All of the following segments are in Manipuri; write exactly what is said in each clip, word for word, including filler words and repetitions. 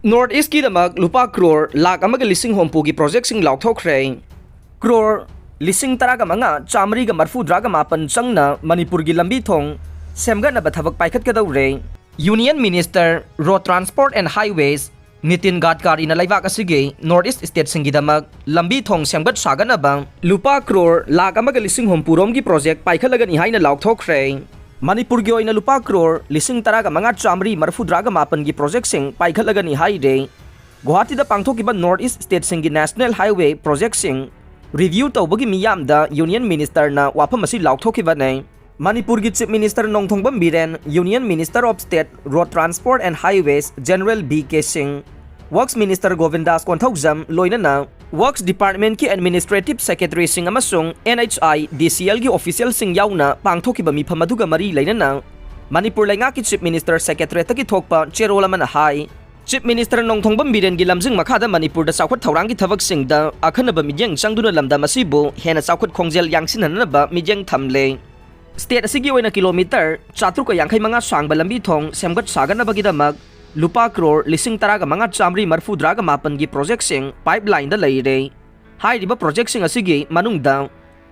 North East ꯀꯤꯗꯃꯛ ꯂꯨꯄꯥ ꯀ꯭ꯔꯣꯔ ꯂꯥꯈ ꯑꯃꯒ ꯂꯤꯁꯤꯡ ꯍꯨꯝꯐꯨꯒꯤ ꯄ꯭ꯔꯣꯖꯦꯛꯁꯤꯡ ꯂꯥꯎꯊꯣꯛꯈ꯭ꯔꯦ꯫ ꯀ꯭ꯔꯣꯔ ꯂꯤꯁꯤꯡ ꯇꯔꯥꯒ ꯃꯉꯥ ꯆꯥꯃꯔꯤꯒ ꯃꯔꯐꯨꯇꯔꯥꯒ ꯃꯥꯄꯟ ꯆꯪꯅ ꯃꯅꯤꯄꯨꯔꯒꯤ ꯂꯝꯕꯤ ꯊꯣꯡ ꯁꯦꯝꯒꯠꯅꯕ ꯊꯕꯛ ꯄꯥꯏꯈꯠꯀꯗꯧꯔꯦ꯫ Union Minister Road Transport and Highways Nitin ꯒꯗꯀꯥꯔꯤꯅ ꯂꯩꯕꯥꯛ ꯑꯁꯤꯒꯤ North East stateꯁꯤꯡꯒꯤꯗꯃꯛ ꯂꯝꯕꯤ ꯊꯣꯡ ꯁꯦꯝꯒꯠ ꯁꯥꯒꯠꯅꯕ ꯂꯨꯄꯥ ꯀ꯭ꯔꯣꯔ ꯂꯥꯈ ꯑꯃꯒ ꯂꯤꯁꯤꯡ ꯍꯨꯝꯐꯨꯔꯣꯝꯒꯤ ꯄ꯭ꯔꯣꯖꯦꯛ ꯄꯥꯏꯈꯠꯂꯒꯅꯤ ꯍꯥꯏꯅ ꯂꯥꯎꯊꯣꯛꯈ꯭ꯔꯦ꯫ ꯃꯅꯤꯄꯨꯔꯒꯤ ꯑꯣꯏꯅ ꯂꯨꯄꯥ ꯀ꯭ꯔꯣꯔ ꯂꯤꯁꯤꯡ ꯇꯔꯥꯒ ꯃꯉꯥ ꯆꯥꯃꯔꯤ ꯃꯔꯐꯨꯇꯔꯥꯒ ꯃꯥꯄꯟꯒꯤ ꯄ꯭ꯔꯣꯖꯦꯛꯁꯤꯡ ꯄꯥꯏꯈꯠꯂꯒꯅꯤ ꯍꯥꯏꯔꯦ꯫ ꯒꯨꯋꯥꯍꯥꯇꯤꯗ ꯄꯥꯡꯊꯣꯛꯈꯤꯕ North East stateꯁꯤꯡꯒꯤ National Highway projectꯁꯤꯡ review ꯇꯧꯕꯒꯤ ꯃꯤꯌꯥꯝꯗ Union Ministerꯅ ꯋꯥꯐꯝ ꯑꯁꯤ ꯂꯥꯎꯊꯣꯛꯈꯤꯕꯅꯦ꯫ ꯃꯅꯤꯄꯨꯔꯒꯤ Chief Minister Nongthombam Biren, Union Minister of State Road Transport and Highways General B K Singh, Works Minister ꯒꯣꯕꯤꯟꯗꯥꯁ Konthoujam, ꯂꯣꯏꯅꯅ Works Departmentꯀꯤ Administrative Secretaryꯁꯤꯡ ꯑꯃꯁꯨꯡ N H I D C Lꯒꯤ officialꯁꯤꯡ ꯌꯥꯎꯅ ꯄꯥꯡꯊꯣꯛꯈꯤꯕ ꯃꯤꯐꯝ ꯑꯗꯨꯒ ꯃꯔꯤ ꯂꯩꯅꯅ ꯃꯅꯤꯄꯨꯔ ꯂꯩꯉꯥꯛꯀꯤ Chief Minister Secretariatꯇꯒꯤ ꯊꯣꯛꯄ ꯆꯦꯔꯣꯜ ꯑꯃꯅ ꯍꯥꯏ, Chief Minister ꯅꯣꯡꯊꯣꯝꯕꯝ ꯕꯤꯔꯦꯟꯒꯤ ꯂꯝꯖꯤꯡ ꯃꯈꯥꯗ ꯃꯅꯤꯄꯨꯔꯗ ꯆꯥꯎꯈꯠ ꯊꯧꯔꯥꯡꯒꯤ ꯊꯕꯛꯁꯤꯡꯗ ꯑꯈꯟꯅꯕ ꯃꯤꯠꯌꯦꯡ ꯆꯪꯗꯨꯅ ꯂꯝꯗꯝ ꯑꯁꯤꯕꯨ ꯍꯦꯟꯅ ꯆꯥꯎꯈꯠ ꯈꯣꯡꯖꯦꯜ ꯌꯥꯡꯁꯤꯟꯍꯟꯅꯕ ꯃꯤꯠꯌꯦꯡ ꯊꯝꯂꯦ꯫ State ꯑꯁꯤꯒꯤ ꯑꯣꯏꯅ kilometre ꯆꯥꯇ꯭ꯔꯨꯛꯀ ꯌꯥꯡꯈꯩ ꯃꯉꯥ ꯁꯥꯡꯕ ꯂꯝꯕꯤ ꯊꯣꯡ ꯁꯦꯝꯒꯠ ꯁꯥꯒꯠꯅꯕꯒꯤꯗꯃꯛ ꯂꯨꯄꯥ ꯀ꯭ꯔꯣꯔ ꯂꯤꯁꯤꯡ ꯇꯔꯥꯒ ꯃꯉꯥ ꯆꯥꯃꯔꯤ ꯃꯔꯐꯨꯇꯔꯥꯒ ꯃꯥꯄꯟꯒꯤ projectꯁꯤꯡ pipelineꯗ ꯂꯩꯔꯦ꯫ ꯍꯥꯏꯔꯤꯕ projectꯁꯤꯡ ꯑꯁꯤꯒꯤ ꯃꯅꯨꯡꯗ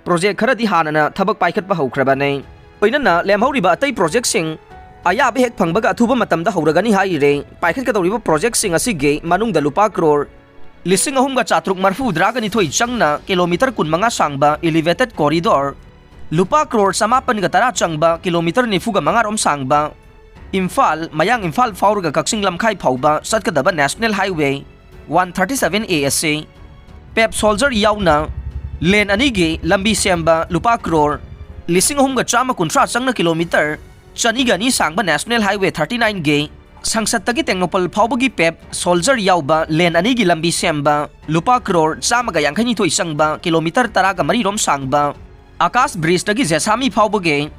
project ꯈꯔꯗꯤ ꯍꯥꯟꯅꯅ ꯊꯕꯛ ꯄꯥꯏꯈꯠꯄ ꯍꯧꯈ꯭ꯔꯕꯅꯤ꯫ ꯂꯣꯏꯅꯅ ꯂꯦꯝꯍꯧꯔꯤꯕ ꯑꯇꯩ projectꯁꯤꯡ ꯑꯌꯥꯕ ꯍꯦꯛ ꯐꯪꯕꯒ ꯑꯊꯨꯕ ꯃꯇꯝꯗ ꯍꯧꯔꯒꯅꯤ ꯍꯥꯏꯔꯦ꯫ ꯄꯥꯏꯈꯠꯀꯗꯧꯔꯤꯕ projectꯁꯤꯡ ꯑꯁꯤꯒꯤ ꯃꯅꯨꯡꯗ ꯂꯨꯄꯥ ꯀ꯭ꯔꯣꯔ ꯂꯤꯁꯤꯡ ꯑꯍꯨꯝꯒ ꯆꯥꯇ꯭ꯔꯨꯛ ꯃꯔꯐꯨꯇꯔꯥꯒ ꯅꯤꯊꯣꯏ ꯆꯪꯅ kilometre ꯀꯨꯟꯃꯉꯥ ꯁꯥꯡꯕ elevated corridor, ꯂꯨꯄꯥ ꯀ꯭ꯔꯣꯔ ꯆꯃꯥꯄꯟꯒ ꯇꯔꯥ ꯆꯪꯕ kilometre ꯅꯤꯐꯨꯒ ꯃꯉꯥ ꯔꯣꯝ ꯁꯥꯡꯕ ꯏꯝꯐꯥꯜ, ꯃꯌꯥꯡ ꯏꯝꯐꯥꯜ ꯐꯥꯎꯔꯒ ꯀꯛꯆꯤꯡ ꯂꯝꯈꯥꯏ ꯐꯥꯎꯕ ꯆꯠꯀꯗꯕ National Highway one thirty seven A ꯑꯁꯤ paved shoulder ꯌꯥꯎꯅ lane ꯑꯅꯤꯒꯤ ꯂꯝꯕꯤ ꯁꯦꯝꯕ ꯂꯨꯄꯥ ꯀ꯭ꯔꯣꯔ ꯂꯤꯁꯤꯡ ꯑꯍꯨꯝꯒ ꯆꯥꯝꯃ ꯀꯨꯟꯊ꯭ꯔꯥ ꯆꯪꯅ kilometre ꯆꯅꯤꯒ ꯑꯅꯤ ꯁꯥꯡꯕ National Highway thirty nineꯒꯤ ꯁꯪꯁꯠꯇꯒꯤ ꯇꯦꯡꯅꯧꯄꯜ ꯐꯥꯎꯕꯒꯤ paved shoulder ꯌꯥꯎꯕ lane ꯑꯅꯤꯒꯤ ꯂꯝꯕꯤ ꯁꯦꯝꯕ ꯂꯨꯄꯥ ꯀ꯭ꯔꯣꯔ ꯆꯥꯝꯃꯒ ꯌꯥꯡꯈꯩ ꯅꯤꯊꯣꯏ ꯆꯪꯕ kilometre ꯇꯔꯥꯒ ꯃꯔꯤ ꯔꯣꯝ ꯁꯥꯡꯕ ꯑꯀꯥꯁ bridgeꯇꯒꯤ ꯖꯦꯁꯥꯃꯤ ꯐꯥꯎꯕꯒꯤ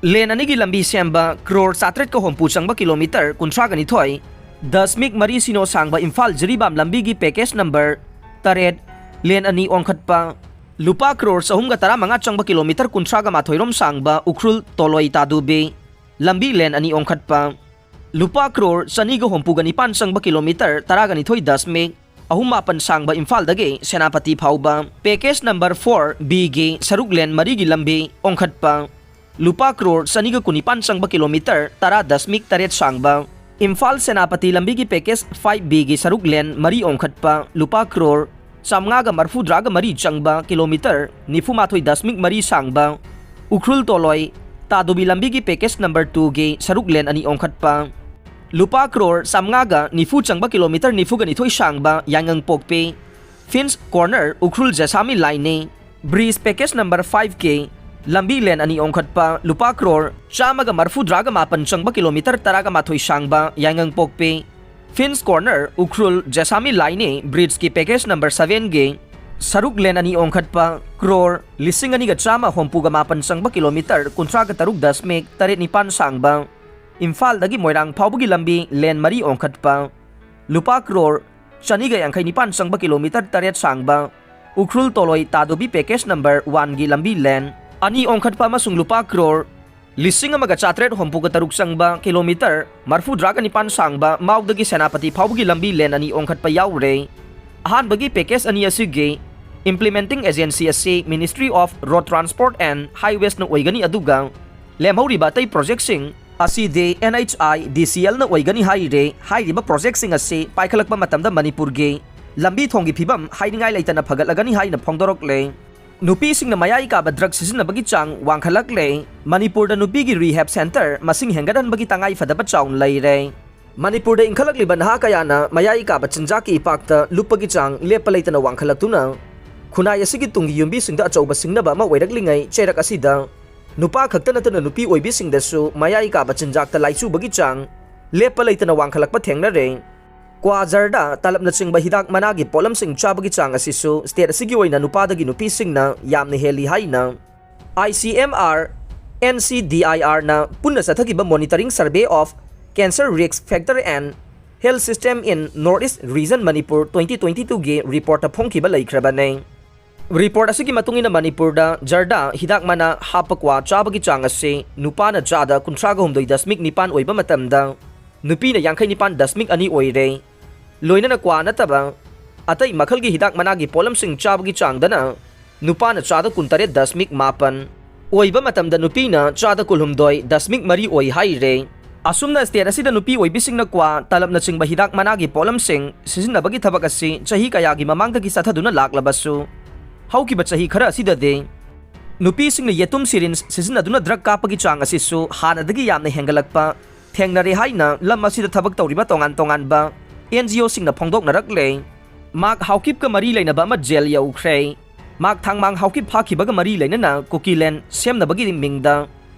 lane ꯑꯅꯤꯒꯤ ꯂꯝꯕꯤ ꯁꯦꯝꯕ ꯀ꯭ꯔꯣꯔ ꯆꯥꯇ꯭ꯔꯦꯠꯀ ꯍꯨꯝꯐꯨ ꯆꯪꯕ kilometre ꯀꯨꯟꯊ꯭ꯔꯥꯒ ꯅꯤꯊꯣꯏ, ꯗꯁꯃꯤꯛ ꯃꯔꯤ ꯁꯤꯅꯣ ꯁꯥꯡꯕ ꯏꯝꯐꯥꯜ ꯖꯤꯔꯤꯕꯥꯝ ꯂꯝꯕꯤꯒꯤ package number ꯇꯔꯦꯠ, lane ꯑꯅꯤ ꯑꯣꯟꯈꯠꯄ ꯂꯨꯄꯥ ꯀ꯭ꯔꯣꯔ ꯆꯍꯨꯝꯒ ꯇꯔꯥꯃꯉꯥ ꯆꯪꯕ kilometre ꯀꯨꯟꯊ꯭ꯔꯥꯒ ꯃꯥꯊꯣꯏ ꯔꯣꯝ ꯁꯥꯡꯕ ꯎꯈ꯭ꯔꯨꯜ ꯇꯣꯂꯣꯏ ꯇꯥꯗꯨꯕꯤ ꯂꯝꯕꯤ lane ꯑꯅꯤ ꯑꯣꯟꯈꯠꯄ, ꯂꯨꯄꯥ ꯀ꯭ꯔꯣꯔ ꯆꯅꯤꯒ ꯍꯨꯝꯐꯨꯒ ꯅꯤꯄꯥꯟ ꯆꯪꯕ ꯀꯤꯂꯣꯃꯤꯇꯔ ꯇꯔꯥꯒ ꯅꯤꯊꯣꯏ ꯗꯁꯃꯤꯛ ꯑꯍꯨꯝ ꯃꯥꯄꯟ ꯁꯥꯡꯕ ꯏꯝꯐꯥꯜꯗꯒꯤ ꯁꯦꯅꯥꯄꯇꯤ ꯐꯥꯎꯕ ꯄꯦꯀꯦꯖ ꯅꯝꯕꯔ ꯐꯣꯔ ꯕꯤꯒꯤ ꯁꯔꯨꯛ ꯂꯦꯟ ꯃꯔꯤꯒꯤ ꯂꯝꯕꯤ ꯑꯣꯟꯈꯠꯄ, ꯂꯨꯄꯥ ꯀ꯭ꯔꯣꯔ ꯆꯅꯤꯒ ꯀꯨꯟꯅꯤꯄꯥꯟ ꯆꯪꯕ ꯀꯤꯂꯣꯃꯤꯇꯔ ꯇꯔꯥ ꯗꯁꯃꯤꯛ ꯇꯔꯦꯠ ꯁꯥꯡꯕ ꯏꯝꯐꯥꯜ ꯁꯦꯅꯥꯄꯇꯤ ꯂꯝꯕꯤꯒꯤ ꯄꯦꯀꯦꯖ ꯐꯥꯏꯚ ꯕꯤꯒꯤ ꯁꯔꯨꯛ ꯂꯦꯟ ꯃꯔꯤ ꯑꯣꯟꯈꯠꯄ, ꯂꯨꯄꯥ ꯀ꯭ꯔꯣꯔ ꯆꯥꯝꯃꯉꯥꯒ ꯃꯔꯐꯨꯇꯔꯥꯒ ꯃꯔꯤ ꯆꯪꯕ ꯀꯤꯂꯣꯃꯤꯇꯔ ꯅꯤꯐꯨꯃꯥꯊꯣꯏ ꯗꯁꯃꯤꯛ ꯃꯔꯤ ꯁꯥꯡꯕ ꯎꯈ꯭ꯔꯨꯜ ꯇꯣꯂꯣꯏ ꯇꯥꯗꯣꯕꯤ ꯂꯝꯕꯤꯒꯤ ꯄꯦꯀꯦꯖ ꯅꯝꯕꯔ ꯇꯨꯒꯤ ꯁꯔꯨꯛ ꯂꯦꯟ ꯑꯅꯤ ꯑꯣꯟꯈꯠꯄ, ꯂꯨꯄꯥ ꯀ꯭ꯔꯣꯔ ꯆꯥꯝꯃꯉꯥꯒ ꯅꯤꯐꯨ ꯆꯪꯕ ꯀꯤꯂꯣꯃꯤꯇꯔ ꯅꯤꯐꯨꯒ ꯅꯤꯊꯣꯏ ꯁꯥꯡꯕ ꯌꯥꯏꯉꯪꯄꯣꯛꯄꯤ ꯐꯤꯟꯁ ꯀꯣꯔꯅꯔ ꯎꯈ꯭ꯔꯨꯜ ꯖꯦꯁꯥꯃꯤ ꯂꯥꯏꯟꯅꯤ꯫ ꯕ꯭ꯔꯤꯖ ꯄꯦꯀꯦꯖ ꯅꯝꯕꯔ ꯐꯥꯏꯚ ꯀꯦ ꯂꯝꯕꯤ ꯂꯦꯟ ꯑꯅꯤ ꯑꯣꯟꯈꯠꯄ, ꯂꯨꯄꯥ ꯀ꯭ꯔꯣꯔ ꯆꯥꯝꯃꯒ ꯃꯔꯐꯨꯇꯔꯥꯒ ꯃꯥꯄꯟ ꯆꯪꯕ ꯀꯤꯂꯣꯃꯤꯇꯔ ꯇꯔꯥꯒ ꯃꯥꯊꯣꯏ ꯁꯥꯡꯕ ꯌꯥꯏꯉꯪꯄꯣꯛꯄꯤ ꯐꯤꯟꯁ ꯀꯣꯔꯅꯔ ꯎꯈ꯭ꯔꯨꯜ ꯖꯦꯁꯥꯃꯤ ꯂꯥꯏꯟꯅꯤ꯫ ꯕ꯭ꯔꯤꯖꯀꯤ ꯄꯦꯀꯦꯖ ꯅꯝꯕꯔ ꯁꯚꯦꯟꯒꯤ ꯁꯔꯨꯛ ꯂꯦꯟ ꯑꯅꯤ ꯑꯣꯟꯈꯠꯄ, ꯀ꯭ꯔꯣꯔ ꯂꯤꯁꯤꯡ ꯑꯅꯤꯒ ꯆꯥꯝꯃ ꯍꯨꯝꯐꯨꯒ ꯃꯥꯄꯟ ꯆꯪꯕ ꯀꯤꯂꯣꯃꯤꯇꯔ ꯀꯨꯟꯊ꯭ꯔꯥꯒ ꯇꯔꯨꯛ ꯗꯁꯃꯤꯛ ꯇꯔꯦꯠ ꯅꯤꯄꯥꯟ ꯁꯥꯡꯕ ꯏꯝꯐꯥꯜꯗꯒꯤ ꯃꯣꯏꯔꯥꯡ ꯐꯥꯎꯕꯒꯤ ꯂꯝꯕꯤ ꯂꯦꯟ ꯃꯔꯤ ꯑꯣꯟꯈꯠꯄ, ꯂꯨꯄꯥ ꯀ꯭ꯔꯣꯔ ꯆꯅꯤꯒ ꯌꯥꯡꯈꯩ ꯅꯤꯄꯥꯟ ꯆꯪꯕ ꯀꯤꯂꯣꯃꯤꯇꯔ ꯇꯔꯦꯠ ꯁꯥꯡꯕ ꯎꯈ꯭ꯔꯨꯜ ꯇꯣꯂꯣꯏ ꯇꯥꯗꯣꯕꯤ ꯄꯦꯀꯦꯖ ꯅꯝꯕꯔ ꯋꯥꯟꯒꯤ ꯂꯝꯕꯤ ꯂꯦꯟ ꯑꯅꯤ ꯑꯣꯟꯈꯠꯄ ꯑꯃꯁꯨꯡ ꯂꯨꯄꯥ ꯀ꯭ꯔꯣꯔ ꯂꯤꯁꯤꯡ ꯑꯃꯒ ꯆꯥꯇ꯭ꯔꯦꯠ ꯍꯨꯝꯐꯨꯒ ꯇꯔꯨꯛ ꯆꯪꯕ ꯀꯤꯂꯣꯃꯤꯇꯔ ꯃꯔꯐꯨꯇꯔꯥꯒ ꯅꯤꯄꯥꯟ ꯁꯥꯡꯕ ꯃꯥꯎꯗꯒꯤ ꯁꯦꯅꯥꯄꯇꯤ ꯐꯥꯎꯕꯒꯤ ꯂꯝꯕꯤ ꯂꯦꯟ ꯑꯅꯤ ꯑꯣꯟꯈꯠꯄ ꯌꯥꯎꯔꯦ꯫ ꯑꯍꯥꯟꯕꯒꯤ ꯄꯦꯀꯦꯖ ꯑꯅꯤ ꯑꯁꯤꯒꯤ implementing agency ꯑꯁꯤ Ministry of Road Transport and Highwaysꯅ ꯑꯣꯏꯒꯅꯤ, ꯑꯗꯨꯒ ꯂꯦꯝꯍꯧꯔꯤꯕ ꯑꯇꯩ ꯄ꯭ꯔꯣꯖꯦꯛꯁꯤꯡ ꯑꯁꯤꯗꯤ NHIDCLꯅ ꯑꯣꯏꯒꯅꯤ ꯍꯥꯏꯔꯦ꯫ ꯍꯥꯏꯔꯤꯕ ꯄ꯭ꯔꯣꯖꯦꯛꯁꯤꯡ ꯑꯁꯤ ꯄꯥꯏꯈꯠꯂꯛꯄ ꯃꯇꯝꯗ ꯃꯅꯤꯄꯨꯔꯒꯤ ꯂꯝꯕꯤ ꯊꯣꯡꯒꯤ ꯐꯤꯕꯝ ꯍꯥꯏꯅꯤꯡꯉꯥꯏ ꯂꯩꯇꯅ ꯐꯒꯠꯂꯒꯅꯤ ꯍꯥꯏꯅ ꯐꯣꯡꯗꯣꯔꯛꯂꯦ꯫ ꯅꯨꯄꯤꯁꯤꯡꯅ ꯃꯌꯥꯏ ꯀꯥꯕ ꯗ꯭ꯔꯒ ꯁꯤꯖꯤꯟꯅꯕꯒꯤ ꯆꯥꯡ ꯋꯥꯡꯈꯠꯂꯛꯂꯦ꯫ ꯃꯅꯤꯄꯨꯔꯗ ꯅꯨꯄꯤꯒꯤ rehab centre ꯃꯁꯤꯡ ꯍꯦꯟꯒꯠꯍꯟꯕꯒꯤ ꯇꯉꯥꯏ ꯐꯗꯕ ꯆꯥꯎꯅ ꯂꯩꯔꯦ꯫ ꯃꯅꯤꯄꯨꯔꯗ ꯏꯟꯈꯠꯂꯛꯂꯤꯕ ꯅꯍꯥ ꯀꯌꯥꯅ ꯃꯌꯥꯏ ꯀꯥꯕ ꯆꯤꯟꯖꯥꯛꯀꯤ ꯏꯄꯥꯛꯇ ꯂꯨꯞꯄꯒꯤ ꯆꯥꯡ ꯂꯦꯞꯄ ꯂꯩꯇꯅ ꯋꯥꯡꯈꯠꯂꯛꯇꯨꯅ ꯈꯨꯟꯅꯥꯏ ꯑꯁꯤꯒꯤ ꯇꯨꯡꯒꯤ ꯌꯨꯝꯕꯤꯁꯤꯡꯗ ꯑꯆꯧꯕ ꯁꯤꯡꯅꯕ ꯑꯃ ꯑꯣꯏꯔꯛꯂꯤꯉꯩ ꯆꯩꯔꯛ ꯑꯁꯤꯗ ꯅꯨꯄꯥ ꯈꯛꯇ ꯅꯠꯇꯅ ꯅꯨꯄꯤ ꯑꯣꯏꯕꯤꯁꯤꯡꯗꯁꯨ ꯃꯌꯥꯏ ꯀꯥꯕ ꯆꯤꯟꯖꯥꯛꯇ ꯂꯥꯏꯆꯨꯕꯒꯤ ꯆꯥꯡ ꯂꯦꯞꯄ ꯂꯩꯇꯅ ꯋꯥꯡꯈꯠꯂꯛꯄ ꯊꯦꯡꯅꯔꯦ꯫ ꯀ꯭ꯋꯥ, ꯖꯔꯗꯥ, ꯇꯂꯞꯅꯆꯤꯡꯕ ꯍꯤꯗꯥꯛ ꯃꯅꯥꯒꯤ ꯄꯣꯠꯂꯝꯁꯤꯡ ꯆꯥꯕꯒꯤ ꯆꯥꯡ ꯑꯁꯤꯁꯨ state ꯑꯁꯤꯒꯤ ꯑꯣꯏꯅ ꯅꯨꯄꯥꯗꯒꯤ ꯅꯨꯄꯤꯁꯤꯡꯅ ꯌꯥꯝꯅ ꯍꯦꯜꯂꯤ ꯍꯥꯏꯅ ICMR NCDIRꯅ ꯄꯨꯟꯅ ꯆꯠꯊꯈꯤꯕ Monitoring Survey of Cancer Risk Factor and Health System in North East Region Manipur twenty twenty-twoꯒꯤ reportꯇ ꯐꯣꯡꯈꯤꯕ ꯂꯩꯈ꯭ꯔꯕꯅꯤ꯫ Report ꯑꯁꯤꯒꯤ ꯃꯇꯨꯡ ꯏꯟꯅ ꯃꯅꯤꯄꯨꯔꯗ ꯖꯔꯗꯥ ꯍꯤꯗꯥꯛ ꯃꯅꯥ ꯍꯥꯞꯄ ꯀ꯭ꯋꯥ ꯆꯥꯕꯒꯤ ꯆꯥꯡ ꯑꯁꯤ ꯅꯨꯄꯥꯅ ꯆꯥꯗ ꯀꯨꯟꯊ꯭ꯔꯥꯒ ꯍꯨꯝꯗꯣꯏ ꯗꯁꯃꯤꯛ ꯅꯤꯄꯥꯟ ꯑꯣꯏꯕ ꯃꯇꯝꯗ, ꯅꯨꯄꯤꯅ ꯌꯥꯡꯈꯩ ꯅꯤꯄꯥꯟ ꯗꯁꯃꯤꯛ ꯑꯅꯤ ꯑꯣꯏꯔꯦ꯫ ꯂꯣꯏꯅꯅ ꯀ꯭ꯋꯥ ꯅꯠꯇꯕ ꯑꯇꯩ ꯃꯈꯜꯒꯤ ꯍꯤꯗꯥꯛ ꯃꯅꯥꯒꯤ ꯄꯣꯠꯂꯝꯁꯤꯡ ꯆꯥꯕꯒꯤ ꯆꯥꯡꯗꯅ ꯅꯨꯄꯥꯅ ꯆꯥꯗ ꯀꯨꯟꯇꯔꯦꯠ ꯗꯁꯃꯤꯛ ꯃꯥꯄꯟ ꯑꯣꯏꯕ ꯃꯇꯝꯗ ꯅꯨꯄꯤꯅ ꯆꯥꯗ ꯀꯨꯟꯍꯨꯝꯗꯣꯏ ꯗꯁꯃꯤꯛ ꯃꯔꯤ ꯑꯣꯏ ꯍꯥꯏꯔꯦ꯫ ꯑꯁꯨꯝꯅ state ꯑꯁꯤꯗ ꯅꯨꯄꯤ ꯑꯣꯏꯕꯤꯁꯤꯡꯅ ꯀ꯭ꯋꯥ, ꯇꯂꯞꯅꯆꯤꯡꯕ ꯍꯤꯗꯥꯛ ꯃꯅꯥꯒꯤ ꯄꯣꯠꯂꯝꯁꯤꯡ ꯁꯤꯖꯤꯟꯅꯕꯒꯤ ꯊꯕꯛ ꯑꯁꯤ ꯆꯍꯤ ꯀꯌꯥꯒꯤ ꯃꯃꯥꯡꯗꯒꯤ ꯆꯠꯊꯗꯨꯅ ꯂꯥꯛꯂꯕꯁꯨ, ꯍꯧꯈꯤꯕ ꯆꯍꯤ ꯈꯔ ꯑꯁꯤꯗꯗꯤ ꯅꯨꯄꯤꯁꯤꯡꯅ ꯌꯦꯇꯨꯝ syringe ꯁꯤꯖꯤꯟꯅꯗꯨꯅ drug ꯀꯥꯞꯄꯒꯤ ꯆꯥꯡ ꯑꯁꯤꯁꯨ ꯍꯥꯟꯅꯗꯒꯤ ꯌꯥꯝꯅ ꯍꯦꯟꯒꯠꯂꯛꯄ ꯊꯦꯡꯅꯔꯦ ꯍꯥꯏꯅ ꯂꯝ ꯑꯁꯤꯗ ꯊꯕꯛ ꯇꯧꯔꯤꯕ ꯇꯣꯉꯥꯟ ꯇꯣꯉꯥꯟꯕ N G O ꯁꯤꯡꯅ ꯐꯣꯡꯗꯣꯛꯅꯔꯛꯂꯦ꯫ ꯃꯍꯥꯛ ꯍꯥꯎꯀꯤꯞꯀ ꯃꯔꯤ ꯂꯩꯅꯕ ꯑꯃ ꯖꯦꯜ ꯌꯧꯈ꯭ꯔꯦ꯫ ꯃꯍꯥꯛ ꯊꯥꯡꯃꯥꯡ ꯍꯥꯎꯀꯤꯞ ꯐꯥꯈꯤꯕꯒ ꯃꯔꯤ ꯂꯩꯅꯅ ꯀꯨꯀꯤꯂꯦꯟ ꯁꯦꯝꯅꯕꯒꯤ ꯃꯤꯡꯗ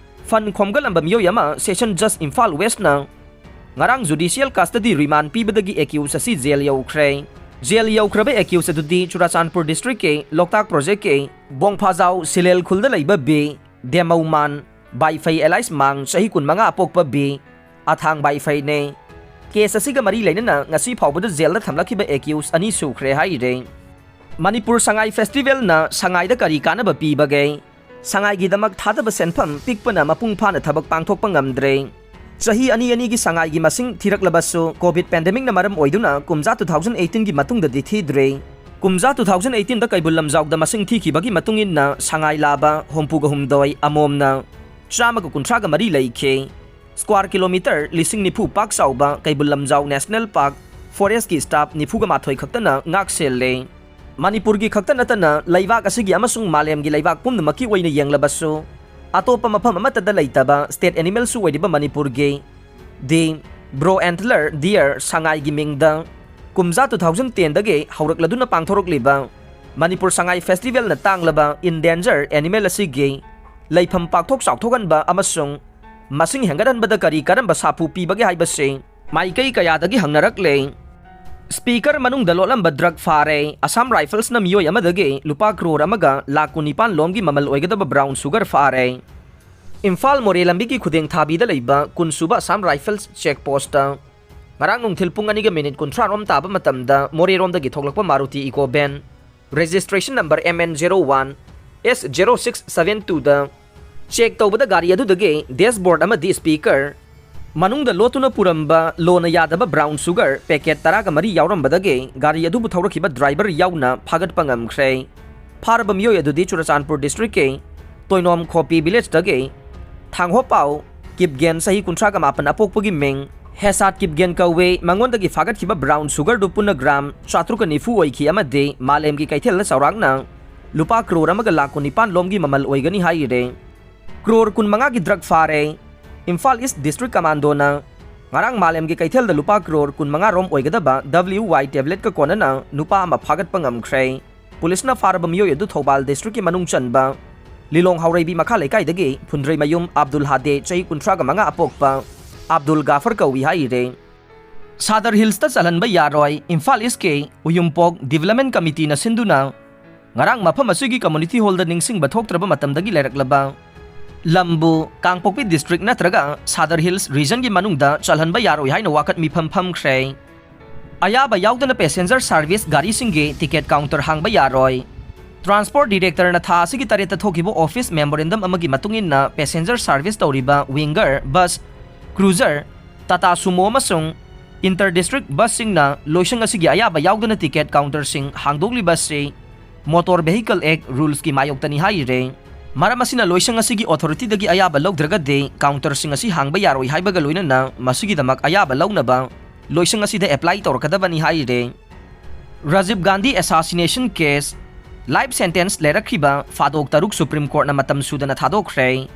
fund ꯈꯣꯝꯒꯠꯂꯝꯕ ꯃꯤꯑꯣꯏ ꯑꯃ Session Judge ꯏꯝꯐꯥꯜ West ꯅ ꯉꯔꯥꯡ judicial custody remand ꯄꯤꯕꯗꯒꯤ accused ꯑꯁꯤ ꯖꯦꯜ ꯌꯧꯈ꯭ꯔꯦ꯫ ꯖꯦꯜ ꯌꯧꯈ꯭ꯔꯕ accused ꯑꯗꯨꯗꯤ ꯆꯨꯔꯥꯆꯥꯟꯄꯨꯔ district ꯀꯤ ꯂꯣꯛꯇꯥꯛ project ꯀꯤ ꯕꯣꯡꯐꯥꯖꯥꯎ ꯁꯤꯂꯦꯜ ꯈꯨꯜꯗ ꯂꯩꯕ ꯕꯤ ꯗꯦꯃꯧꯃꯥꯟ ꯕꯥꯏꯐꯩ alias ꯃꯥꯡ, ꯆꯍꯤ ꯀꯨꯟꯃꯉꯥ, ꯑꯄꯣꯛꯄ ꯕꯤ ꯑꯊꯥꯡ ꯕꯥꯏꯐꯩꯅꯦ꯫ Case ꯑꯁꯤꯒ ꯃꯔꯤ ꯂꯩꯅꯅ ꯉꯁꯤ ꯐꯥꯎꯕꯗ ꯖꯦꯜꯗ ꯊꯝꯂꯛꯈꯤꯕ accused ꯑꯅꯤ ꯁꯨꯈ꯭ꯔꯦ ꯍꯥꯏꯔꯦ꯫ ꯃꯅꯤꯄꯨꯔ ꯁꯉꯥꯏ festival ꯅ ꯁꯉꯥꯏꯗ ꯀꯔꯤ ꯀꯥꯟꯅꯕ ꯄꯤꯕꯒꯦ? ꯁꯉꯥꯏꯒꯤꯗꯃꯛ ꯊꯥꯗꯕ ꯁꯦꯟꯐꯝ ꯄꯤꯛꯄꯅ ꯃꯄꯨꯡ ꯐꯥꯅ ꯊꯕꯛ ꯄꯥꯡꯊꯣꯛꯄ ꯉꯝꯗ꯭ꯔꯦ꯫ ꯆꯍꯤ ꯑꯅꯤ ꯑꯅꯤꯒꯤ ꯁꯉꯥꯏꯒꯤ ꯃꯁꯤꯡ ꯊꯤꯔꯛꯂꯕꯁꯨ, COVID pandemic ꯅ ꯃꯔꯝ ꯑꯣꯏꯗꯨꯅ ꯀꯨꯝꯖꯥ two thousand eighteen ꯒꯤ ꯃꯇꯨꯡꯗꯗꯤ ꯊꯤꯗ꯭ꯔꯦ꯫ ꯀꯨꯝꯖꯥ two thousand eighteen ꯗ ꯀꯩꯕꯨꯜ ꯂꯝꯖꯥꯎꯗ ꯃꯁꯤꯡ ꯊꯤꯈꯤꯕꯒꯤ ꯃꯇꯨꯡ ꯏꯟꯅ ꯁꯉꯥꯏ ꯂꯥꯕ ꯍꯨꯝꯐꯨꯒ ꯍꯨꯝꯗꯣꯏ, ꯑꯃꯣꯝꯅ ꯆꯥꯝꯃꯒ ꯀꯨꯟꯊ꯭ꯔꯥꯒ ꯃꯔꯤ ꯂꯩꯈꯤ꯫ Square kilometre ꯂꯤꯁꯤꯡ ꯅꯤꯐꯨ ꯄꯥꯛ ꯆꯥꯎꯕ Keibul Lamjao National Park forest ꯀꯤ staff ꯅꯤꯐꯨꯒ ꯃꯥꯊꯣꯏ ꯈꯛꯇꯅ ꯉꯥꯛ ꯁꯦꯜꯂꯦ꯫ ꯃꯅꯤꯄꯨꯔꯒꯤ ꯈꯛꯇ ꯅꯠꯇꯅ ꯂꯩꯕꯥꯛ ꯑꯁꯤꯒꯤ ꯑꯃꯁꯨꯡ ꯃꯥꯂꯦꯝꯒꯤ ꯂꯩꯕꯥꯛ ꯄꯨꯝꯅꯃꯛꯀꯤ ꯑꯣꯏꯅ ꯌꯦꯡꯂꯕꯁꯨ, ꯑꯇꯣꯞꯄ ꯃꯐꯝ ꯑꯃꯠꯇꯗ ꯂꯩꯇꯕ state animal ꯁꯨ ꯑꯣꯏꯔꯤꯕ ꯃꯅꯤꯄꯨꯔꯒꯤ the Bro Antler Deer ꯁꯉꯥꯏꯒꯤ ꯃꯤꯡꯗ ꯀꯨꯝꯖꯥ two thousand ten ꯗꯒꯤ ꯍꯧꯔꯛꯂꯗꯨꯅ ꯄꯥꯡꯊꯣꯔꯛꯂꯤꯕ ꯃꯅꯤꯄꯨꯔ ꯁꯉꯥꯏ festival ꯅ ꯇꯥꯡꯂꯕ endanger animal ꯑꯁꯤꯒꯤ ꯂꯩꯐꯝ ꯄꯥꯛꯊꯣꯛ ꯆꯥꯎꯊꯣꯛꯍꯟꯕ ꯑꯃꯁꯨꯡ ꯃꯁꯤꯡ ꯍꯦꯟꯒꯠꯍꯟꯕꯗ ꯀꯔꯤ ꯀꯔꯝꯕ ꯁꯥꯐꯨ ꯄꯤꯕꯒꯦ ꯍꯥꯏꯕꯁꯤ ꯃꯥꯏꯀꯩ ꯀꯌꯥꯗꯒꯤ ꯍꯪꯅꯔꯛꯂꯦ꯫ Speaker ꯃꯅꯨꯡꯗ ꯂꯣꯠꯂꯝꯕ drug ꯐꯥꯔꯦ꯫ Assam Rifles ꯅ ꯃꯤꯑꯣꯏ ꯑꯃꯗꯒꯤ ꯂꯨꯄꯥ ꯀ꯭ꯔꯣꯔ ꯑꯃꯒ ꯂꯥꯈ ꯀꯨꯟꯅꯤꯄꯥꯟ ꯂꯣꯝꯒꯤ ꯃꯃꯜ ꯑꯣꯏꯒꯗꯕ brown sugar ꯐꯥꯔꯦ꯫ ꯏꯝꯐꯥꯜ ꯃꯣꯔꯦ ꯂꯝꯕꯤꯒꯤ ꯈꯨꯗꯦꯡ ꯊꯥꯕꯤꯗ ꯂꯩꯕ ꯀꯨꯟ ꯁꯨꯕ Assam Rifles check post ꯇ ꯉꯔꯥꯡ ꯅꯨꯡꯊꯤꯜ ꯄꯨꯡ ꯑꯅꯤꯒ minute ꯀꯨꯟꯊ꯭ꯔꯥ ꯔꯣꯝ ꯇꯥꯕ ꯃꯇꯝꯗ ꯃꯣꯔꯦꯔꯣꯝꯗꯒꯤ ꯊꯣꯛꯂꯛꯄ Maruti Eeco van, registration number M N zero one S zero six seven two ꯗ check ꯇꯧꯕꯗ ꯒꯥꯔꯤ ꯑꯗꯨꯗꯒꯤ dashboard ꯑꯃꯗꯤ speaker ꯃꯅꯨꯡꯗ ꯂꯣꯠꯇꯨꯅ ꯄꯨꯔꯝꯕ ꯂꯣꯅ ꯌꯥꯗꯕ brown sugar packet ꯇꯔꯥꯒ ꯃꯔꯤ ꯌꯥꯎꯔꯝꯕꯗꯒꯤ ꯒꯥꯔꯤ ꯑꯗꯨꯕꯨ ꯊꯧꯔꯛꯈꯤꯕ driver ꯌꯥꯎꯅ ꯐꯥꯒꯠꯄ ꯉꯝꯈ꯭ꯔꯦ꯫ ꯐꯥꯔꯕ ꯃꯤꯑꯣꯏ ꯑꯗꯨꯗꯤ ꯆꯨꯔꯆꯥꯟꯄꯨꯔ districtꯀꯤ ꯇꯣꯏꯅꯣꯝ ꯈꯣꯄꯤ villageꯇꯒꯤ ꯊꯥꯡꯍꯣꯄꯥꯎ ꯀꯤꯞꯒꯦꯟ, ꯆꯍꯤ ꯀꯨꯟꯊ꯭ꯔꯥꯒ ꯃꯥꯄꯟ, ꯑꯄꯣꯛꯄꯒꯤ ꯃꯤꯡ ꯍꯦꯁꯥꯠ ꯀꯤꯞꯒꯦꯟ ꯀꯧꯏ꯫ ꯃꯉꯣꯟꯗꯒꯤ ꯐꯥꯒꯠꯈꯤꯕ brown sugarꯗꯨ ꯄꯨꯟꯅ gram ꯆꯥꯇ꯭ꯔꯨꯛꯀ ꯅꯤꯐꯨ ꯑꯣꯏꯈꯤ ꯑꯃꯗꯤ ꯃꯥꯂꯦꯝꯒꯤ ꯀꯩꯊꯦꯜꯗ ꯆꯥꯎꯔꯥꯛꯅ ꯂꯨꯄꯥ ꯀ꯭ꯔꯣꯔ ꯑꯃꯒ ꯂꯥꯈ ꯀꯨꯟꯅꯤꯄꯥꯟ ꯂꯣꯝꯒꯤ ꯃꯃꯜ ꯑꯣꯏꯒꯅꯤ ꯍꯥꯏꯔꯦ꯫ ꯀ꯭ꯔꯣꯔ ꯀꯨꯟꯃꯉꯥꯒꯤ drug ꯐꯥꯔꯦ꯫ ꯏꯝꯐꯥꯜ East District Commandoꯅ ꯉꯔꯥꯡ ꯃꯥꯂꯦꯝꯒꯤ ꯀꯩꯊꯦꯜꯗ ꯂꯨꯄꯥ ꯀ꯭ꯔꯣꯔ ꯀꯨꯟꯃꯉꯥ ꯔꯣꯝ ꯑꯣꯏꯒꯗꯕ W Y tabletꯀ ꯀꯣꯟꯅꯅ ꯅꯨꯄꯥ ꯑꯃ ꯐꯥꯒꯠꯄ ꯉꯝꯈ꯭ꯔꯦ꯫ ꯄꯨꯂꯤꯁꯅ ꯐꯥꯔꯕ ꯃꯤꯑꯣꯏ ꯑꯗꯨ ꯊꯧꯕꯥꯜ districtꯀꯤ ꯃꯅꯨꯡ ꯆꯟꯕ ꯂꯤꯂꯣꯡ ꯍꯥꯎꯔꯩꯕꯤ ꯃꯈꯥ ꯂꯩꯀꯥꯏꯗꯒꯤ ꯐꯨꯟꯗ꯭ꯔꯩꯃꯌꯨꯝ ꯑꯕꯗꯨꯜ ꯍꯥꯗꯦ, ꯆꯍꯤ ꯀꯨꯟꯊ꯭ꯔꯥꯒ ꯃꯉꯥ, ꯑꯄꯣꯛꯄ ꯑꯕꯗꯨꯜ ꯒꯥꯐꯔ ꯀꯧꯏ ꯍꯥꯏꯔꯦ꯫ ꯁꯥꯗꯔ ꯍꯤꯜꯁꯇ ꯆꯜꯍꯟꯕ ꯌꯥꯔꯣꯏ꯫ ꯏꯝꯐꯥꯜ Eastꯀꯤ ꯎꯌꯨꯝꯄꯣꯛ Development Committeeꯅ ꯁꯤꯟꯗꯨꯅ ꯉꯔꯥꯡ ꯃꯐꯝ ꯑꯁꯤꯒꯤ community hallꯗ ꯅꯤꯡꯁꯤꯡꯕ ꯊꯣꯛꯇ꯭ꯔꯕ ꯃꯇꯝꯗꯒꯤ ꯂꯩꯔꯛꯂꯕ ꯂꯝꯕꯨ ꯀꯥꯡꯄꯣꯛꯄꯤ district ꯅꯠꯇ꯭ꯔꯒ ꯁꯥꯗꯔ ꯍꯤꯜꯁ regionꯒꯤ ꯃꯅꯨꯡꯗ ꯆꯜꯍꯟꯕ ꯌꯥꯔꯣꯏ ꯍꯥꯏꯅ ꯋꯥꯀꯠ ꯃꯤꯐꯝ ꯐꯝꯈ꯭ꯔꯦ꯫ ꯑꯌꯥꯕ ꯌꯥꯎꯗꯅ passenger service ꯒꯥꯔꯤꯁꯤꯡꯒꯤ ticket counter ꯍꯥꯡꯕ ꯌꯥꯔꯣꯏ꯫ Transport Directorꯅ ꯊꯥ ꯑꯁꯤꯒꯤ ꯇꯔꯦꯠꯇ ꯊꯣꯛꯈꯤꯕ office memorandum ꯑꯃꯒꯤ ꯃꯇꯨꯡ ꯏꯟꯅ passenger service ꯇꯧꯔꯤꯕ winger, bus, cruiser, Tata Sumo ꯑꯃꯁꯨꯡ inter district busꯁꯤꯡꯅ ꯂꯣꯏꯁꯪ ꯑꯁꯤꯒꯤ ꯑꯌꯥꯕ ꯌꯥꯎꯗꯅ ticket counterꯁꯤꯡ ꯍꯥꯡꯗꯣꯛꯂꯤꯕ ꯑꯁꯤ Motor Vehicle Act rulesꯀꯤ ꯃꯥꯌꯣꯛꯇꯅꯤ ꯍꯥꯏꯔꯦ꯫ ꯃꯔꯝ ꯑꯁꯤꯅ ꯂꯣꯏꯁꯪ ꯑꯁꯤꯒꯤ authorityꯗꯒꯤ ꯑꯌꯥꯕ ꯂꯧꯗ꯭ꯔꯒꯗꯤ counterꯁꯤꯡ ꯑꯁꯤ ꯍꯥꯡꯕ ꯌꯥꯔꯣꯏ ꯍꯥꯏꯕꯒ ꯂꯣꯏꯅꯅ ꯃꯁꯤꯒꯤꯗꯃꯛ ꯑꯌꯥꯕ ꯂꯧꯅꯕ ꯂꯣꯏꯁꯪ ꯑꯁꯤꯗ apply ꯇꯧꯔꯛꯀꯗꯕꯅꯤ ꯍꯥꯏꯔꯦ꯫ Rajiv Gandhi assassination case, life sentence ꯂꯩꯔꯛꯈꯤꯕ ꯐꯥꯗꯣꯛ ꯇꯔꯨꯛ Supreme Courtꯅ ꯃꯇꯝ ꯁꯨꯗꯅ ꯊꯥꯗꯣꯛꯈ꯭ꯔꯦ꯫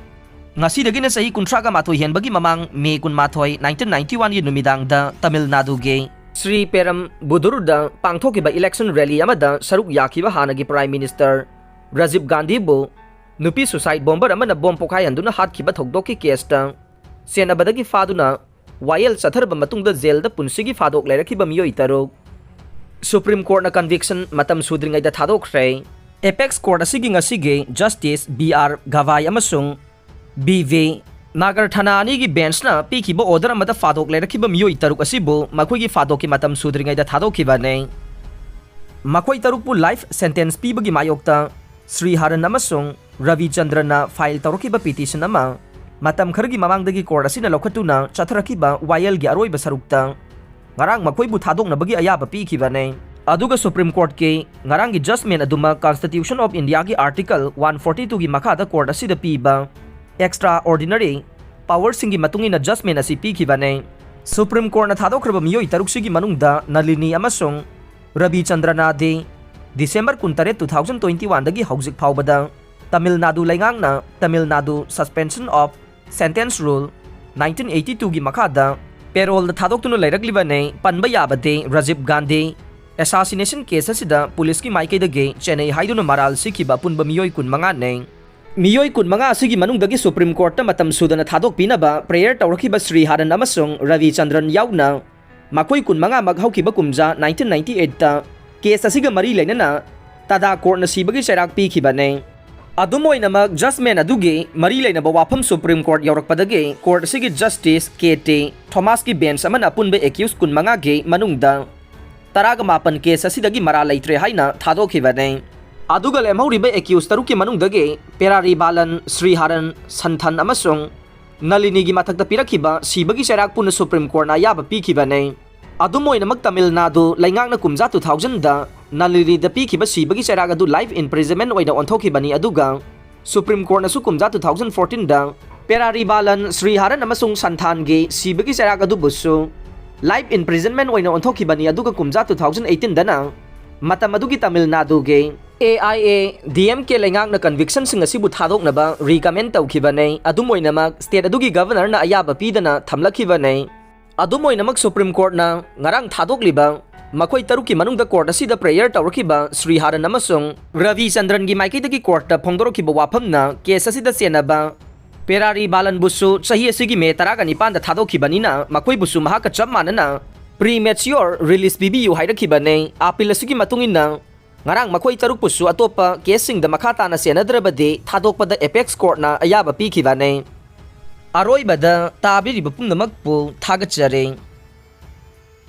ꯉꯁꯤꯗꯒꯤꯅ ꯆꯍꯤ ꯀꯨꯟꯊ꯭ꯔꯥꯒ ꯃꯥꯊꯣꯏ ꯍꯦꯟꯕꯒꯤ ꯃꯃꯥꯡ May ꯀꯨꯟꯃꯥꯊꯣꯏ, nineteen ninety oneꯒꯤ ꯅꯨꯃꯤꯗꯥꯡꯗ ꯇꯥꯃꯤꯜ ꯅꯥꯗꯨꯒꯤ ꯁ꯭ꯔꯤ ꯄꯦꯔꯝꯕꯨꯗꯨꯔꯗ ꯄꯥꯡꯊꯣꯛꯈꯤꯕ election rally ꯑꯃꯗ ꯁꯔꯨꯛ ꯌꯥꯈꯤꯕ ꯍꯥꯟꯅꯒꯤ Prime Minister ꯔꯥꯖꯤꯕ ꯒꯥꯟꯙꯤꯕꯨ ꯅꯨꯄꯤ suicide bomber ꯑꯃꯅ bomb ꯄꯣꯈꯥꯏꯍꯟꯗꯨꯅ ꯍꯥꯠꯈꯤꯕ ꯊꯧꯗꯣꯛꯀꯤ caseꯇ ꯆꯦꯟꯅꯕꯗꯒꯤ ꯐꯥꯗꯨꯅ ꯋꯥꯌꯦꯜ ꯆꯠꯊꯔꯕ ꯃꯇꯨꯡꯗ jailꯗ ꯄꯨꯟꯁꯤꯒꯤ ꯐꯥꯗꯣꯛ ꯂꯩꯔꯛꯈꯤꯕ ꯃꯤꯑꯣꯏ ꯇꯔꯨꯛ Supreme Courtꯅ conviction ꯃꯇꯝ ꯁꯨꯗ꯭ꯔꯤꯉꯩꯗ ꯊꯥꯗꯣꯛꯈ꯭ꯔꯦ꯫ Apex Court ꯑꯁꯤꯒꯤ ꯉꯁꯤꯒꯤ Justice B R Gavai ꯑꯃꯁꯨꯡ B V Nagarthana ꯑꯅꯤꯒꯤ benchꯅ ꯄꯤꯈꯤꯕ order ꯑꯃꯗ ꯐꯥꯗꯣꯛ ꯂꯩꯔꯛꯈꯤꯕ ꯃꯤꯑꯣꯏ ꯇꯔꯨꯛ ꯑꯁꯤꯕꯨ ꯃꯈꯣꯏꯒꯤ ꯐꯥꯗꯣꯛꯀꯤ ꯃꯇꯝ ꯁꯨꯗ꯭ꯔꯤꯉꯩꯗ ꯊꯥꯗꯣꯛꯈꯤꯕꯅꯤ꯫ ꯃꯈꯣꯏ ꯇꯔꯨꯛꯄꯨ life sentence ꯄꯤꯕꯒꯤ ꯃꯥꯌꯣꯛꯇ ꯁ꯭ꯔꯤ ꯍꯔꯟ ꯑꯃꯁꯨꯡ ꯔꯕꯤꯆꯟꯗ꯭ꯔꯅ file ꯇꯧꯔꯛꯈꯤꯕ petition ꯑꯃ ꯃꯇꯝ ꯈꯔꯒꯤ ꯃꯃꯥꯡꯗꯒꯤ court ꯑꯁꯤꯅ ꯂꯧꯈꯠꯇꯨꯅ ꯆꯠꯊꯔꯛꯈꯤꯕ ꯋꯥꯌꯦꯜꯒꯤ ꯑꯔꯣꯏꯕ ꯁꯔꯨꯛꯇ ꯉꯔꯥꯡ ꯃꯈꯣꯏꯕꯨ ꯊꯥꯗꯣꯛꯅꯕꯒꯤ ꯑꯌꯥꯕ ꯄꯤꯈꯤꯕꯅꯤ꯫ ꯑꯗꯨꯒ Supreme Courtꯀꯤ ꯉꯔꯥꯡꯒꯤ judgment ꯑꯗꯨꯃꯛ Constitution of Indiaꯒꯤ Article one forty twoꯒꯤ ꯃꯈꯥꯗ court ꯑꯁꯤꯗ ꯄꯤꯕ extraordinary powerꯁꯤꯡꯒꯤ ꯃꯇꯨꯡ ꯏꯟꯅ judgment ꯑꯁꯤ ꯄꯤꯈꯤꯕꯅꯤ꯫ Supreme Courtꯅ ꯊꯥꯗꯣꯛꯈ꯭ꯔꯕ ꯃꯤꯑꯣꯏ ꯇꯔꯨꯛꯁꯤꯒꯤ ꯃꯅꯨꯡꯗ ꯅꯂꯤꯅꯤ ꯑꯃꯁꯨꯡ ꯔꯕꯤꯆꯟꯗ꯭ꯔꯅꯥꯗꯤ December ꯀꯨꯟꯇꯔꯦꯠ, two thousand twenty oneꯗꯒꯤ ꯍꯧꯖꯤꯛ ꯐꯥꯎꯕꯗ ꯇꯥꯃꯤꯜ ꯅꯥꯗꯨ ꯂꯩꯉꯥꯛꯅ Tamil Nadu Suspension of Sentence Rule nineteen eighty twoꯒꯤ ꯃꯈꯥꯗ parole ꯊꯥꯗꯣꯛꯇꯨꯅ ꯂꯩꯔꯛꯂꯤꯕꯅꯤ꯫ ꯄꯟꯕ ꯌꯥꯕꯗꯤ ꯔꯥꯖꯤꯕ ꯒꯥꯟꯙꯤ assassination case ꯑꯁꯤꯗ ꯄꯨꯂꯤꯁꯀꯤ ꯃꯥꯏꯀꯩꯗꯒꯤ ꯆꯦꯟꯅꯩ ꯍꯥꯏꯗꯨꯅ ꯃꯔꯥꯜ ꯁꯤꯈꯤꯕ ꯑꯄꯨꯟꯕ ꯃꯤꯑꯣꯏ ꯀꯨꯟꯃꯉꯥꯅꯤ꯫ ꯃꯤꯑꯣꯏ ꯀꯨꯟꯃꯉꯥ ꯑꯁꯤꯒꯤ ꯃꯅꯨꯡꯗꯒꯤ Supreme Courtꯇ ꯃꯇꯝ ꯁꯨꯗꯅ ꯊꯥꯗꯣꯛꯄꯤꯅꯕ prayer ꯇꯧꯔꯛꯈꯤꯕ ꯁ꯭ꯔꯤ ꯍꯔꯟ ꯑꯃꯁꯨꯡ ꯔꯕꯤꯆꯟꯗ꯭ꯔꯟ ꯌꯥꯎꯅ ꯃꯈꯣꯏ ꯀꯨꯟꯃꯉꯥꯃꯛ ꯍꯧꯈꯤꯕ ꯀꯨꯝꯖꯥ nineteen ninety eightꯇ case ꯑꯁꯤꯒ ꯃꯔꯤ ꯂꯩꯅꯅ ꯇꯥꯗꯥ courtꯅ ꯁꯤꯕꯒꯤ ꯆꯩꯔꯥꯛ ꯄꯤꯈꯤꯕꯅꯤ꯫ ꯑꯗꯨꯝ ꯑꯣꯏꯅꯃꯛ, judgment ꯑꯗꯨꯒꯤ ꯃꯔꯤ ꯂꯩꯅꯕ ꯋꯥꯐꯝ Supreme Court ꯌꯧꯔꯛꯄꯗꯒꯤ court ꯑꯁꯤꯒꯤ Justice K T Thomasꯀꯤ bench ꯑꯃꯅ ꯑꯄꯨꯟꯕ accused ꯀꯨꯟꯃꯉꯥꯒꯤ ꯃꯅꯨꯡꯗ ꯇꯔꯥꯒ ꯃꯥꯄꯟ case ꯑꯁꯤꯗꯒꯤ ꯃꯔꯥꯜ ꯂꯩꯇ꯭ꯔꯦ ꯍꯥꯏꯅ ꯊꯥꯗꯣꯛꯈꯤꯕꯅꯤ꯫ ꯑꯗꯨꯒ ꯂꯦꯝꯍꯧꯔꯤꯕ accused ꯇꯔꯨꯛꯀꯤ ꯃꯅꯨꯡꯗꯒꯤ ꯄꯦꯔꯥꯔꯤꯕꯥꯂꯟ, ꯁ꯭ꯔꯤꯍꯔꯟ, ꯁꯟꯊꯟ ꯑꯃꯁꯨꯡ ꯅꯂꯤꯅꯤꯒꯤ ꯃꯊꯛꯇ ꯄꯤꯔꯛꯈꯤꯕ ꯁꯤꯕꯒꯤ ꯆꯩꯔꯥꯛ ꯄꯨꯟꯅ Supreme Courtꯅ ꯑꯌꯥꯕ ꯄꯤꯈꯤꯕꯅꯤ꯫ ꯑꯗꯨꯝ ꯑꯣꯏꯅꯃꯛ, ꯇꯥꯃꯤꯜ ꯅꯥꯗꯨ ꯂꯩꯉꯥꯛꯅ ꯀꯨꯝꯖꯥ two thousandꯗ ꯅꯂꯤꯅꯤꯗ ꯄꯤꯈꯤꯕ ꯁꯤꯕꯒꯤ ꯆꯩꯔꯥꯛ ꯑꯗꯨ life imprisonment ꯑꯣꯏꯅ ꯑꯣꯟꯊꯣꯛꯈꯤꯕꯅꯤ, ꯑꯗꯨꯒ Supreme Courtꯅꯁꯨ ꯀꯨꯝꯖꯥ two thousand fourteenꯗ ꯄꯦꯔꯥꯔꯤꯕꯥꯂꯟ, ꯁ꯭ꯔꯤꯍꯔꯟ ꯑꯃꯁꯨꯡ ꯁꯟꯊꯥꯟꯒꯤ ꯁꯤꯕꯒꯤ ꯆꯩꯔꯥꯛ ꯑꯗꯨꯕꯨꯁꯨ life imprisonment ꯑꯣꯏꯅ ꯑꯣꯟꯊꯣꯛꯈꯤꯕꯅꯤ, ꯑꯗꯨꯒ ꯀꯨꯝꯖꯥ two thousand eighteenꯗꯅ ꯃꯇꯝ ꯑꯗꯨꯒꯤ ꯇꯥꯃꯤꯜ ꯅꯥꯗꯨꯒꯤ A I A D M K ꯂꯩꯉꯥꯛꯅ convictionꯁꯤꯡ ꯑꯁꯤꯕꯨ ꯊꯥꯗꯣꯛꯅꯕ recommend ꯇꯧꯈꯤꯕꯅꯤ꯫ ꯑꯗꯨꯝ ꯑꯣꯏꯅꯃꯛ, state ꯑꯗꯨꯒꯤ governorꯅ ꯑꯌꯥꯕ ꯄꯤꯗꯅ ꯊꯝꯂꯛꯈꯤꯕꯅꯤ꯫ ꯑꯗꯨꯝ ꯑꯣꯏꯅꯃꯛ, Supreme Courtꯅ ꯉꯔꯥꯡ ꯊꯥꯗꯣꯛꯂꯤꯕ ꯃꯈꯣꯏ ꯇꯔꯨꯛꯀꯤ ꯃꯅꯨꯡꯗ court ꯑꯁꯤꯗ prayer ꯇꯧꯔꯛꯈꯤꯕ ꯁ꯭ꯔꯤꯍꯔꯟ ꯑꯃꯁꯨꯡ ꯔꯕꯤꯆꯟꯗ꯭ꯔꯟꯒꯤ ꯃꯥꯏꯀꯩꯗꯒꯤ courtꯇ ꯐꯣꯡꯗꯣꯔꯛꯈꯤꯕ ꯋꯥꯐꯝꯅ case ꯑꯁꯤꯗ ꯆꯦꯟꯅꯕ ꯄꯦꯔꯥꯔꯤꯕꯥꯂꯟꯕꯨꯁꯨ ꯆꯍꯤ ꯑꯁꯤꯒꯤ May ꯇꯔꯥꯒ ꯅꯤꯄꯥꯟꯗ ꯊꯥꯗꯣꯛꯈꯤꯕꯅꯤꯅ, ꯃꯈꯣꯏꯕꯨꯁꯨ ꯃꯍꯥꯛꯀ ꯆꯞ ꯃꯥꯟꯅꯅ premature release ꯄꯤꯕꯤꯌꯨ ꯍꯥꯏꯔꯛꯈꯤꯕꯅꯤ꯫ Appeal ꯑꯁꯤꯒꯤ ꯃꯇꯨꯡ ꯏꯟꯅ, ꯉꯔꯥꯡ ꯃꯈꯣꯏ ꯇꯔꯨꯛꯄꯨꯁꯨ ꯑꯇꯣꯞꯄ caseꯁꯤꯡꯗ ꯃꯈꯥ ꯇꯥꯅ ꯆꯦꯟꯅꯗ꯭ꯔꯕꯗꯤ ꯊꯥꯗꯣꯛꯄꯗ apex courtꯅ ꯑꯌꯥꯕ ꯄꯤꯈꯤꯕꯅꯤ꯫ ꯑꯔꯣꯏꯕꯗ, ꯇꯥꯕꯤꯔꯤꯕ ꯄꯨꯝꯅꯃꯛꯄꯨ ꯊꯥꯒꯠꯆꯔꯤ꯫